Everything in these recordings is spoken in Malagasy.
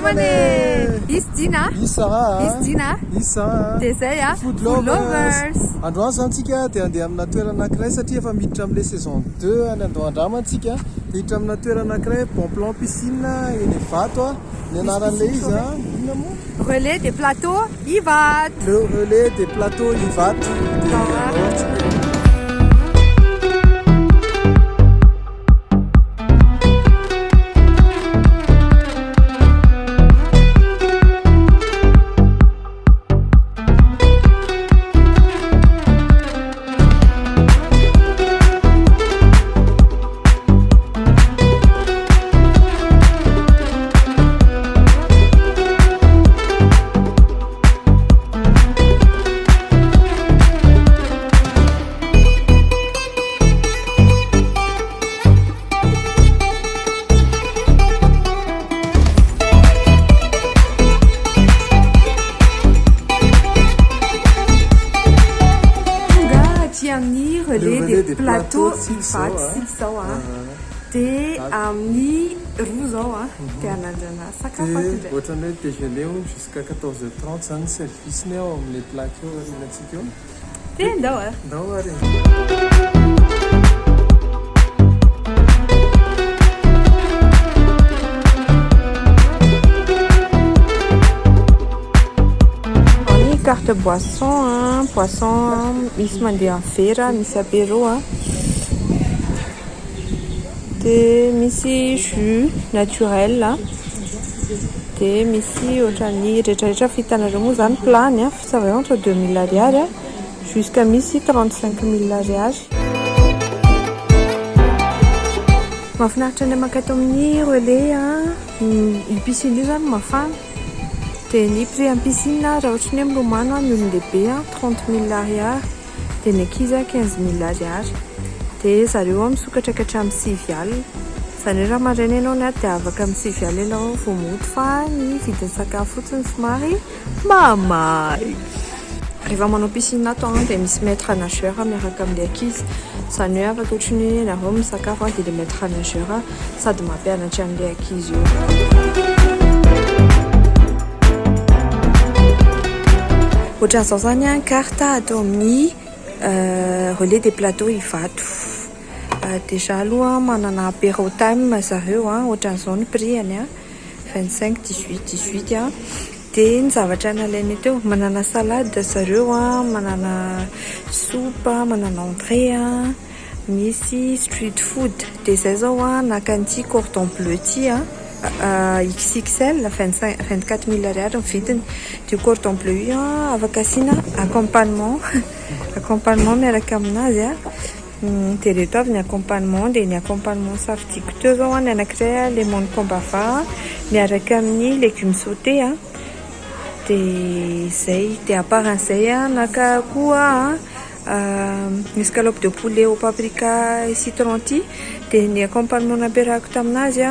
Andramana e! Hisy Dina a! Hisy Sarah a! Hisy Dina a! Hisy Sarah a! Dia izay a! Food lovers! Androany izany tsika dia handeha amina toerana anankiray satria efa miditra amin'ilay saison deux any Andao Andramana tsika. Dia hiditra amina toerana anankiray bon plan piscine eny Ivato a! Ny anaran'ilay izy a! Inona moa? Relais des plateaux Ivato. Le relais des plateaux Ivato. Dia andao ary tsika. Tonga aty amin'ny relais des plateaux Ivato isika izao a. Dia amin'ny roa izao a, dia hanandrana sakafo ato indray. Dia ohatran'ny hoe déjeuner hono jusqu'à 14 heures 30 izany ny service-ny ao amin'ilay plaque eo aorianantsika eo. Dia ndao ary. Ndao ary e. Ao ny carte boisson a, boisson misy mandeha amin'ny vera, misy apéro a. Dia misy jus naturel a, dia misy ohatran'ny rehetrarehetra fihitanareo moa izany plat-ny a, ça va entre 2000 ariary jusqu'à misy 35000 ariary. Mahafinaritra ny mankato amin'ny relais a, io piscine io izany mafana, dia ny prix amin'ny piscine raha ohatra ny hoe milomano ny olon-dehibe 30000 ariary. Dia ny ankizy a 15 mille ariary. Dia zareo a misokatra ka hatramin'ny sivy alina. Izany hoe raha maraina ianao ny ato dia afaka amin'ny sivy alina ianao vao mody fa ny vidin'ny sakafo fotsiny somary mamay. Rehefa manao piscine ato a dia misy maître nageur miaraka amin'ilay ankizy. Izany hoe afaka ohatran'ny hoe ianareo misakafo dia ilay maître nageur sady mampianatra an'ilay ankizy eo. Ohatran'izao izany an, carte atao amin'ny relais des plateaux Ivato. Déjà aloha manana apéro time zareo an, ohatran'izao ny prix-ny an, 25, 18, 18 an. Dia ny zavatra nalainay teo, manana salade zareo an, manana soupe, manana entrée an. Misy street food dia izay zao an naka an'ity cordon bleu ity an XXL 25 24 mille ariary ny vidiny dia io cordon bleu io an afaka asiana accompagnement accompagnement miaraka aminazy an dia ireto avy ny accompagnement dia ny accompagnement safidiako teo zao an ny anankiray an lemon combava miaraka amin'ny légumes sauté an dia izay dia à part an'izay an naka koa an Escalope de poulet au paprika et citron ity dia ny accompagnement nampiarahako taminazy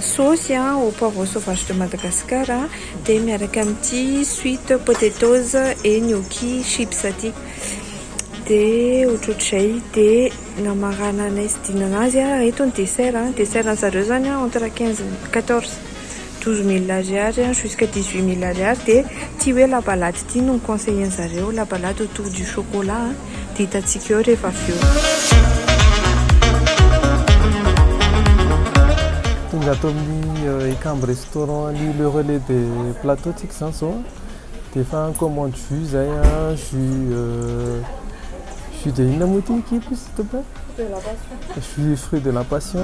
saosy au poivre sauvage de Madagascar dia miaraka amin'ity sweet potatoes et gnocchi chips ity dia ohatrohatr'izay dia namarananay sy dinana azy ireto ny dessert, dessert an'zareo izany entre 15 14 12 mille ariary jusqu'à 18 mille ariary dia ity hoe la balade ity no mi-conseiller zareo la balade autour du chocolat dia hitantsika eo rehefa avy eo. Tonga ato amin'ny Ekambo restaurant any Le Relais des Plateaux tsika izany izao dia efa commande jus izay an, jus jus de inona moa ity Kiko s'il te plaît? Jus fruit de la passion.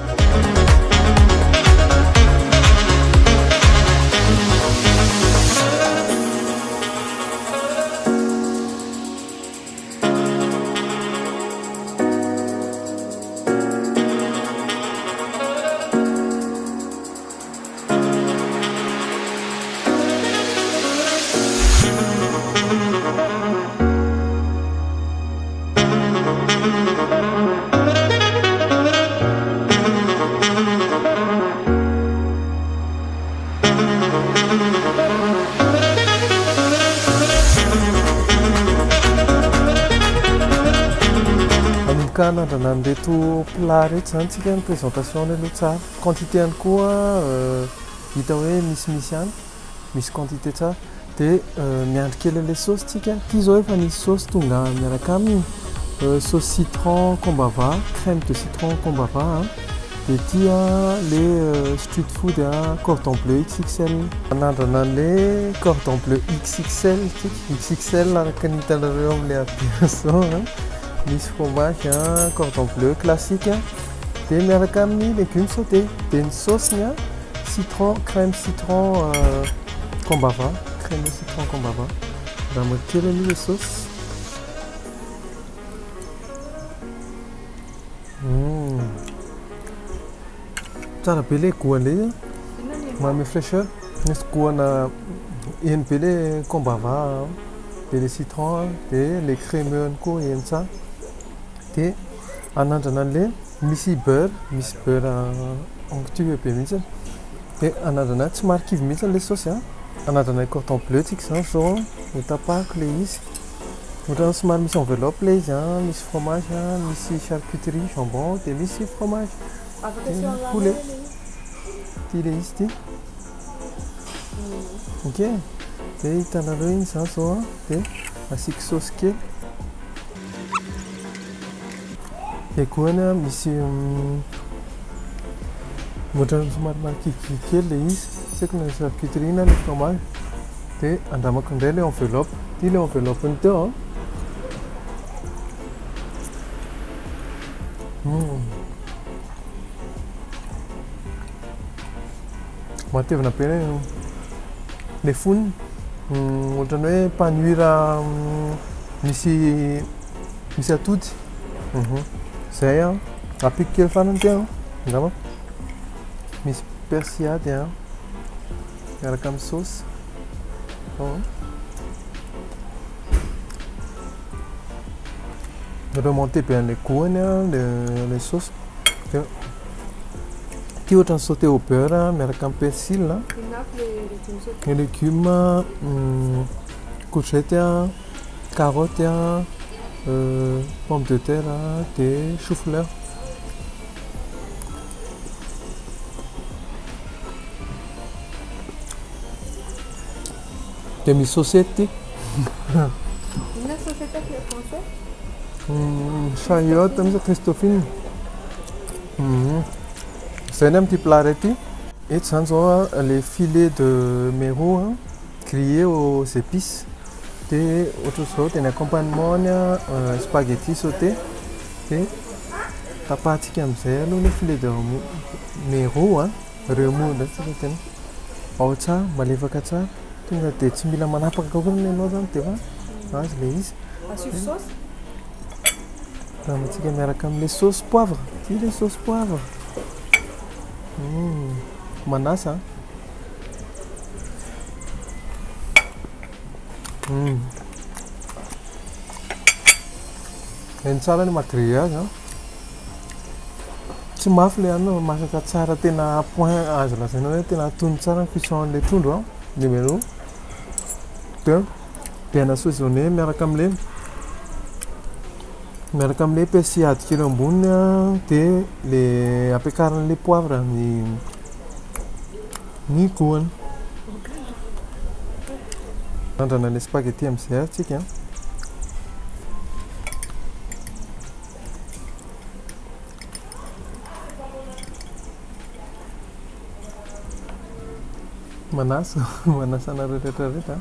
Manomboka hanandrana an'ireto plat ireto izany tsika, ny présentation-ny aloha tsara. Quantité ihany koa. Hita hoe misimisy ihany, misy quantité tsara. Dia miandry kely an'ilay saosy tsika. Ity izao efa nisy saosy tonga miaraka aminy, sauce citron combava, crème de citron combava. Dia ity ilay street food cordon bleu XXL. Manandrana an'ilay cordon bleu XXL tsika, XXL araka ny hitanareo amin'ilay application. Misy fromage, cordon bleu classique, dia miaraka amin'ny légumes sautés. Dia ny saosiny citron, crème citron combava, crème citron combava. Andramako kely aloha ilay saosy. Tsara be ilay goût an'ilay izy, manome fraîcheur. Misy goût-na heno be ilay combava, dia ilay citron, dia ilay crémeux ihany koa heno tsara. Dia hanandrana an'ilay misy beurre, misy beurre onctueux be mihitsy. Dia hanandrana, tsy marikivy mihitsy ilay saosy an. Hanandrana cordon bleu tsika izany izao, ho tapahako ilay izy. Ohatran'ny somary misy enveloppe ilay izy an, misy fromage an, misy charcuterie, jambon, dia misy fromage. Dia poulet. Ity ilay izy ity. Ok. Dia hitanareo iny izany izao an, dia asiako saosy kely. Dia koa an, misy ohatran'ny somary marikivy kely ilay izy, tsy haiko na charcuterie na ilay fromage. Dia andramako indray ilay enveloppe. Ity ilay enveloppe-ny teo an. Matevina be ilay fonony. Ohatran'ny hoe panure misy misy atody. Izay an. Ampiako kely farany ity an. Angamba. Misy persillade an. Miaraka amin'ny saosy. Remonter be an'ilay goût-ny an, ilay saosy. Dia ity ohatran'ny sauté au beurre miaraka amin'ny persil. Inona avy ilay légumes sauté? Ny légumes, courgette, carotte, pomme de terre, dia chou fleur. Dia misy saucette ity. Inona saucette avec français? Chayotte misy Christophine. Izay ny amin'ity plat iray ity. Eto izany izao le filet de mérou grillé aux épices. Dia ohatran'izao dia ny accompagnement-ny spaghetti sauté. Dia tapahantsika amin'izay aloha le filet de mérou. Remous indray tsika tena. Ao tsara, malefaka tsara. Tonga dia tsy mila manapaka akory ny anao zany dia efa azo ilay izy. Asio saosy. Ramantsika miaraka amin'ilay sauce poivre. Ity ilay sauce poivre. Manasa an. Hainy tsara ny maha-grillé azy an. Tsy mafy ilay hanina fa masaka tsara tena à point azo lazaina hoe tena antonony tsara ny cuisson an'ilay trondro an, numéro deux. Bien assaisonné miaraka amin'ilay miaraka amin'ilay persillade kely eo amboniny an, dia ilay ampiakarin'ilay poivre ny ny goût-ny. Andrana ilay spaghetti amin'izay ary tsika an. Manasa, manasa anareo rehetra rehetra.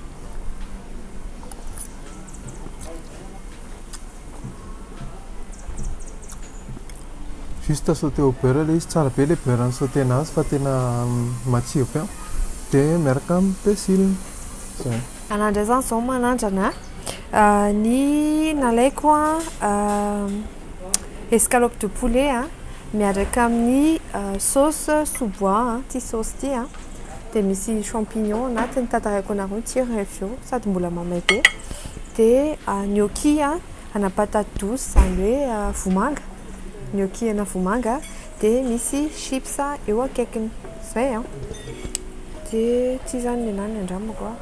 Juste sauté au beurre ilay izy, tsara be ilay beurre ni-sauté-na azy fa tena matsiro be. Dia miaraka amin'ny persil. Zay. Anah indray zany zao manandrana ny nalaiko escalope de poulet miaraka amin'ny sauce sous bois ity sauce ity dia misy champignon anatiny, tantaraiko anareo ny tsirony avy eo sady mbola mamay be, dia gnocchi ana patate douce izany hoe vomanga, gnocchi ana vomanga dia misy chips eo akaikiny, izay an! Dia ity izany ny anah ny andramako an.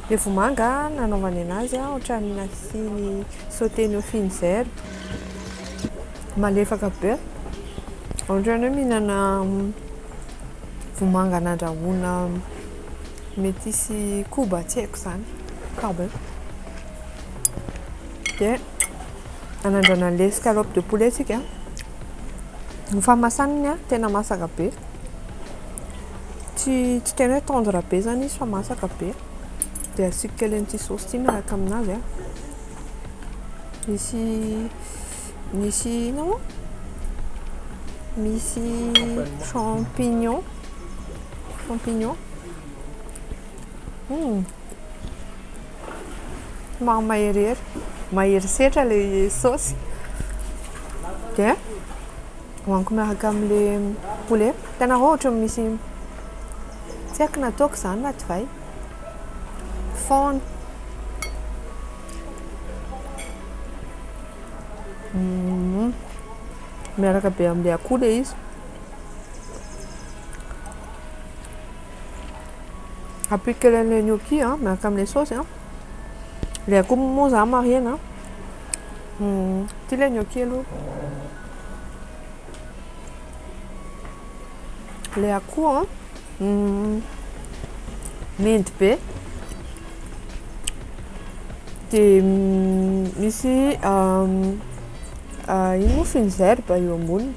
Ilay vomanga nanaovany anazy ohatran'ny nasiany sauté-ny aux fines herbes. Malefaka be. Ohatran'ny hoe mihinana vomanga nandrahoina mety hisy koba tsy haiko izany. Tsara be. Dia hanandrana an'ilay escalope de poulet tsika. Ny fahamasaniny tena masaka be. Tsy tsy tena hoe tendre be izany izy fa masaka be. Dia asiako kely an'ity saosy ity miaraka aminazy. Misy misy inona moa? Misy champignon, champignon. Somary maherihery, mahery setra ilay saosy. Dia hohaniko miaraka amin'ilay poulet. Hitanareo ohatran'ny misy tsy haiko na toaka izany na divay. Fond. Miaraka be amin'ilay akoho ilay izy. Ampiako kely an'ilay gnocchi miaraka amin'ilay saosy. Ilay akoho moa izany marihina. Ity ilay gnocchi aloha. Ilay akoho mendy be. Dia misy ino moa fines herbes eo amboniny.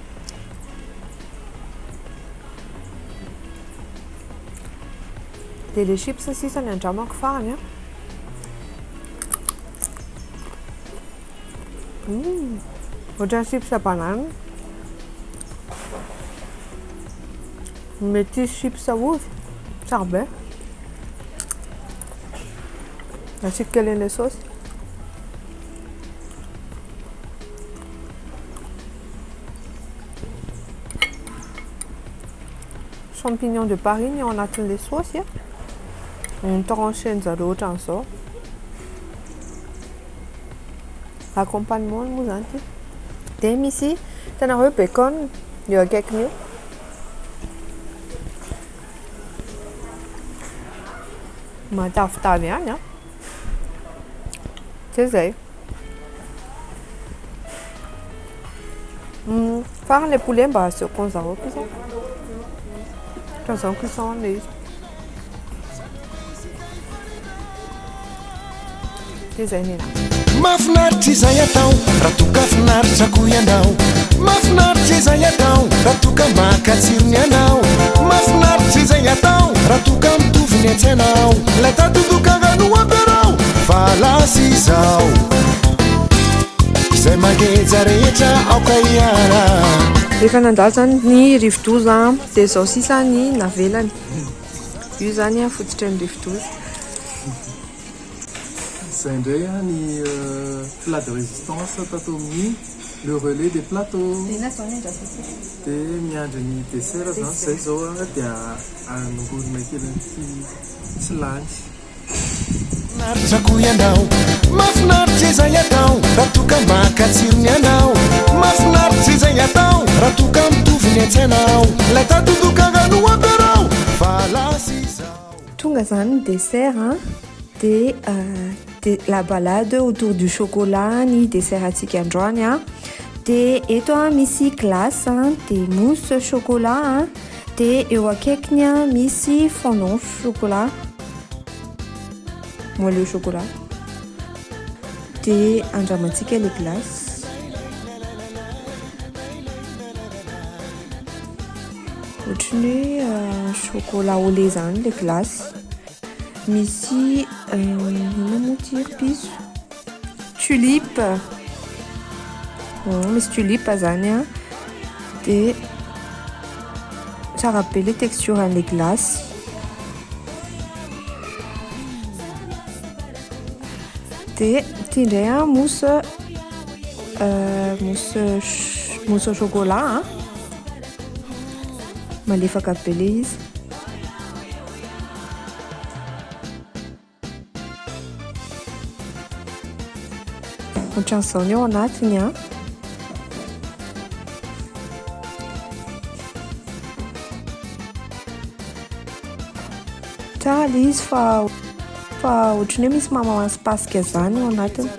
Dia ilay chips sisa ny andramako farany an. Ohatran'ny chips banane. Mety chips ovy, tsara be. Asiako kely an'ilay saosy. Champignon de Paris ny ao anatin'ilay saosy. Notrancher-njareo ohatran'izao. Accompagnement moa izany ity. Dia misy hitanareo bacon eo akaikiny eo. Matavitavy ihany an. Dia izay. Farany ilay poulet mba asehoko an'zareo kosa. Ohatran'izao ny cuisson an'ilay izy. Dia izay ny ahy. Mahafinaritra izay atao raha toa ka finaritra koa ianao. Mahafinaritra izay atao raha toa ka maka tsirony ianao. Mahafinaritra izay atao raha toa ka mitovy ny an-tsainao. Ilay tadin-dokanga no ampiarao fa lasa izao. Izay mangeja rehetra aoka hiala. Efa nandalo izany ny rivodoza dia izao sisa ny navelany. Io izany fototry ny rivodoza. Izay indray ny plat de résistance tato amin'ny le relais des plateaux. Inona izao ny andrasantsika? Dia miandry ny dessert izany izay izao dia hanongorona kely an'ity tsy lany. Mahafinaritra koa ianao, mahafinaritra izay atao raha toa ka maka tsirony ianao. Mahafinaritra izay atao raha toa ka mitovy ny an-tsainao. Ilay tadin-dokanga no ampiarao fa lasa izao. Tonga izany ny dessert an, dia dia la balade autour du chocolat ny dessert antsika androany an. Dia eto an misy glace an, dia mousse chocolat an, dia eo akaikiny an misy fondant chocolat, moelleux chocolat. Dia andramantsika ilay glace. Ohatran'ny hoe chocolat au lait izany ilay glace. Misy inona moa ity ry piso? Tulipe. Misy tulipe izany an. Dia tsara be ilay texture an'ilay glace. Dia ity indray an mousse mousse mousse au chocolat an. Malefaka be ilay izy. Ohatran'izao ny ao anatiny an. Tsara ilay izy fa fa ohatran'ny hoe misy mamamasimpasika izany ao anatiny.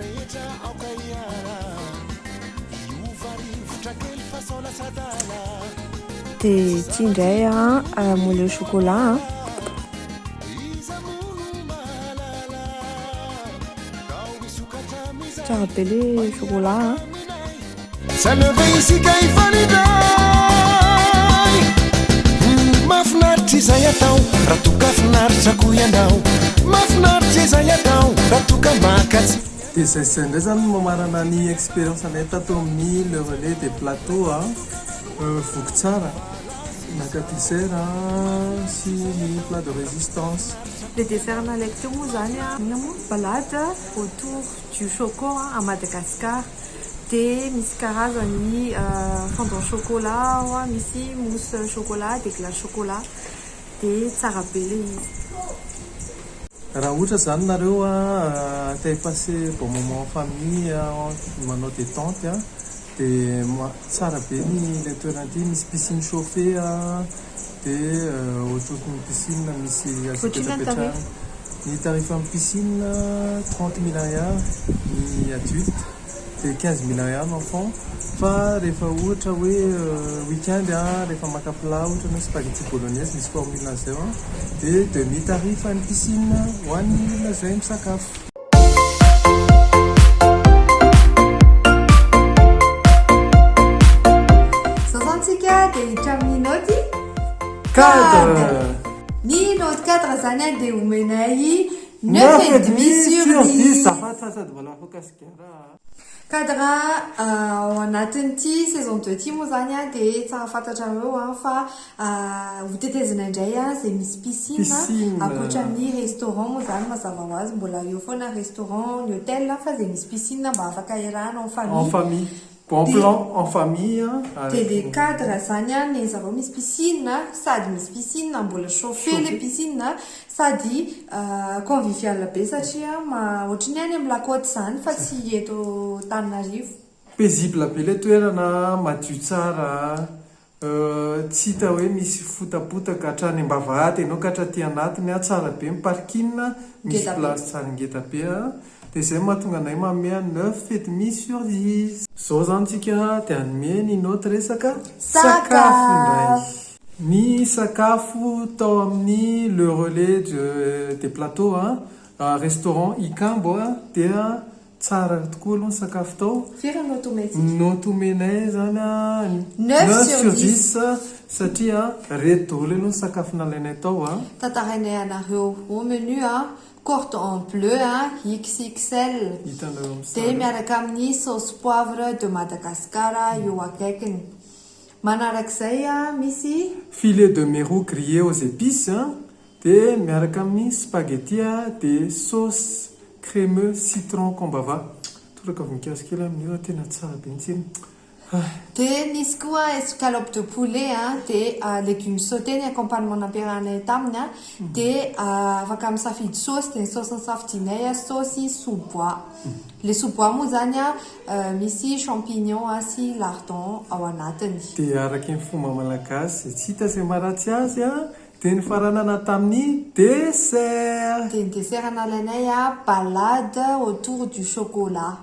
Dia ity indray a moelleux chocolat a. Tsara be le chocolat a. Isika hifanindray. Mahafinaritra izay atao raha toa ka finaritra koa ianao. Mahafinaritra izay atao raha toa ka maka tsy. Dia izay sy izay indray izany no mamarana ny expérience anay tato amin'ny Le Relais des Plateaux a. Voky tsara, naka dessert sy ny plat de résistance. Le dessert nalaiko teo moa izany a, inona moa? Balade autour du choco à Madagascar. Dia misy karazany fondant chocolat ao, misy mousse chocolat dia glace chocolat. Dia tsara be ilay izy. Raha ohatra izany nareo te hi-passer bon moment en famille, manao détente dia tsara be ny ilay toerana ity, misy piscine chauffée dia autour-n'ny piscine misy azo Ohatrinona ny ipetrapetrahana. tarif? Ny tarif amin'ny piscine 30 000 ariary ny adulte dia 15 000 ariary ny enfant fa rehefa ohatra hoe week-end rehefa maka plat ohatra hoe spaghetti bolognaise misy formule an'izay ao dia demi tarif ny piscine ho an'ny olona izay misakafo. Izao izany tsika dia hiditra amin'ny naoty Cadre. Ny naoty cadre izany dia omenay 9,5 sur 10. Azafady fa sady mbola afaka sigara a. Cadre ao anatin'ity saison deux ity moa izany dia tsara fantatrareo fa ho tetezina indray izay misy piscine Piscine. ankoatra ny restaurant moa izany mazava ho azy mbola eo foana restaurant ny hôtel fa izay misy piscine mba afaka iarahana en famille. En famille. Bon Dia- plan en famille Dia avec le cadre izany an, ny zareo misy piscine sady misy piscine mbola chauffé le Chauffé. piscine sady convivial be satria ohatry ny any amin'ny la côte izany fa tsy eto Antananarivo. Paisible be ilay toerana, madio tsara, tsy hita hoe misy fotapotaka hatrany am-bavahady ianao ka hatraty anatiny, tsara be ny parking, misy Ngeda be. place tsara ngeda be, dia izay no mahatonga anay manome 9,5 sur 10. Izao izany tsika dia hanome ny note resaka Sakafo. indray. Ny sakafo tao amin'ny Le Relais de des Plateaux, restaurant Ikambo dia tsara tokoa aloha ny sakafo tao. Firy no note omentsika? Note omenay izany 9 9 sur sur 10. 10 satria reto daholo aloha ny sakafo nalainay tao. Tantarainay anareo au menu cordon bleu XXL Hitanareo amin'ny dia sary. miaraka amin'ny sauce poivre de Madagascar eo akaikiny. Manarak'izay misy. Filet de mérou grillé aux épices dia miaraka amin'ny spaghetti dia sauce crémeux citron combava. Toraka voninkazo kely amin'io tena tsara be ny tsirony. Dia nisy koa escalope de poulet dia légumes sautés ny accompagnement nampiarahanay taminy dia afaka misafidy sauce dia ny sauce nisafidianay sauce sous bois. Ilay sous bois moa izany misy champignon sy lardon ao anatiny. Dia araka ny fomba malagasy izay tsy hita izay maharatsy azy dia nifaranana tamin'ny dessert. Dia ny dessert nalainay balade autour du chocolat.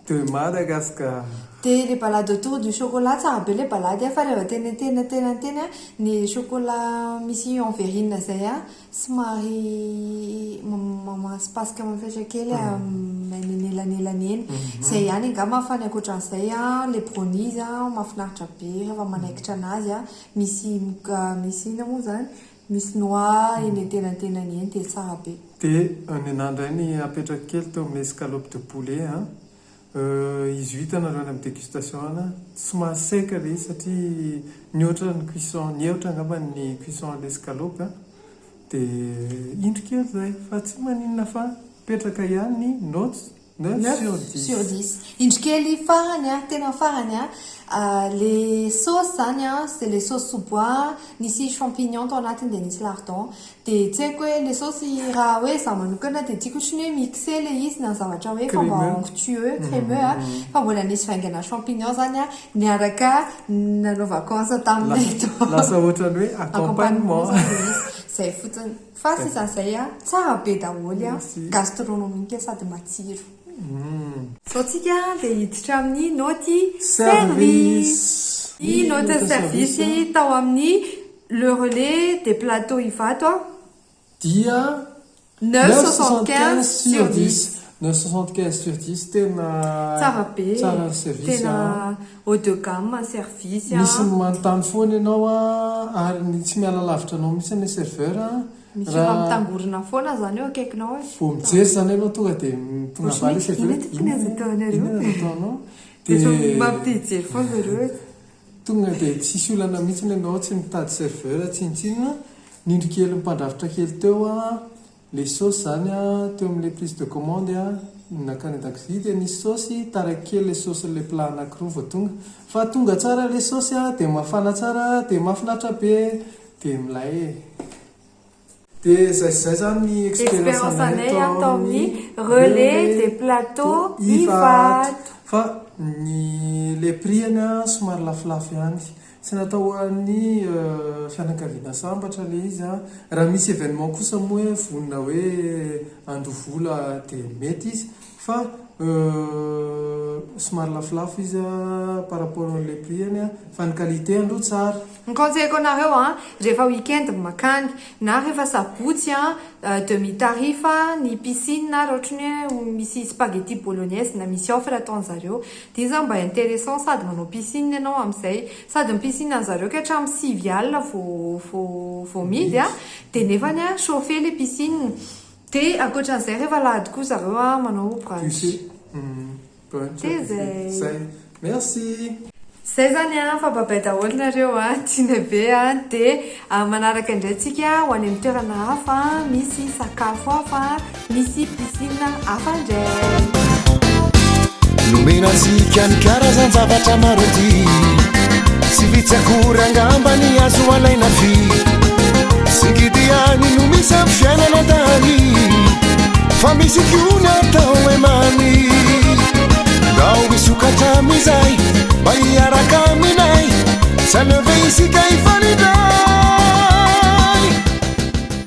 De Madagascar. Dia ilay balade autour du chocolat tsara be ilay balade fa rehefa tena tena tena tena ny chocolat misy en verrine izay somary mamasipasika mafetra kely any anelanelany eny. Izay ihany angamba fa ny ankoatran'izay ilay brownies mahafinaritra be rehefa manaikitra anazy misy misy inona moa izany? Misy noix eny antenantenany eny dia tsara be. Dia ny anah indray ny apetrako kely teo amin'ilay escalope de poulet an. Izy io hitanareo any amin'ny dégustation any, somary sec ilay izy satria nihoatra ny cuisson, niheotra angamba ny cuisson an'ilay escalope an. Dia indro kely izay fa tsy maninona fa mipetraka ihany ny notes 9 sur 10. Sur 10. Indro kely farany an, tena farany an, le sauce zany an, c'est le sauce sous bois, nisy champignon tao anatiny dia nisy lardon. Dia tsy haiko hoe le sauce raha hoe za manokana dia tiako ohatran'ny hoe mixer le izy na zavatra hoe fa mba Crémeux. onctueux, crémeux an, fa mbola nisy vaingana champignon zany an niaraka nanao vacances taminay tao. Lasa ohatran'ny hoe accompagnement. Accompagnement zany le izy. Zay fotsiny. Fa sisan'izay an, tsara be daholo an, Merci. gastronomique sady matsiro. Zao tsika dia hiditra amin'ny naoty Service. Ny note service tao amin'ny Le Relais des Plateaux Ivato dia 9,75 sur 10. 9,75 sur 10, tena tsara be. Tsara ny service. Tena haut de gamme service. Misy ny manontany foana ianao ary ny tsy miala lavitra anao mihitsy ny serveur. Misy raha mitangorona foana zany eo akaikinao e. Vao mijery zany ianao, tonga dia tonga Ohatry valy ny serveur. Inona tokony azo ataonareo? Inona azo ataonao? Dia Dia mampijery foana zareo. Tonga dia tsisy olana mihitsy ianao, tsy mitady serveur tsinotsinona. Nindry kely mpandrafitra kely teo le saosy zany teo amin'le prise de commande nakany an-dakozia, dia nisy saosy taraiky kely le saosy, le plat anankiroa vao tonga, fa tonga tsara le saosy dia mafana tsara, dia mahafinaritra be, dia milay e. Dia zay zany ny expérience expérience anay anay atao amin'ny Relais des Plateaux Ivato. Fa ny le prix any somary lafolafo ihany, tsy natao ho an'ny fianakaviana sambatra le izy. Raha misy événement kosa moa hoe vonona hoe andoa vola, dia mety izy, fa somary lafolafo izy par rapport an'le prix any fa ny qualité aloha tsara. Ny conseil-ko anareo rehefa weekend makany na rehefa sabotsy demi tarif ny piscine, raha ohatra ny hoe misy spaghetti bolognaise na misy offre ataon'zareo, dia zany mba intéressant, sady manao piscine ianao amin'izay, sady ny piscine an'zareo ka hatramin'ny 9 alina vao midy dia nefany chauffé le piscine. Dia ankoatran'izay, rehefa alahady koa zareo manao brunch. Buffet. Brunch. Dia zay. Zay, merci. Zay zany fa babay daholo nareo tiana be dia manaraka indray tsika ho any amin'ny toerana hafa, misy sakafo hafa, misy piscine hafa indray. Nomenantsika ny karazan-javatra maro ty, tsy vitsy akory angamba ny azo alaina fy singidiany no misy amin'ny fiainana tany, fa misy ko ny atao hoe mamy. Ndao isokatra amizay mba hiaraka aminay, tsy aleo ve isika hifanindray?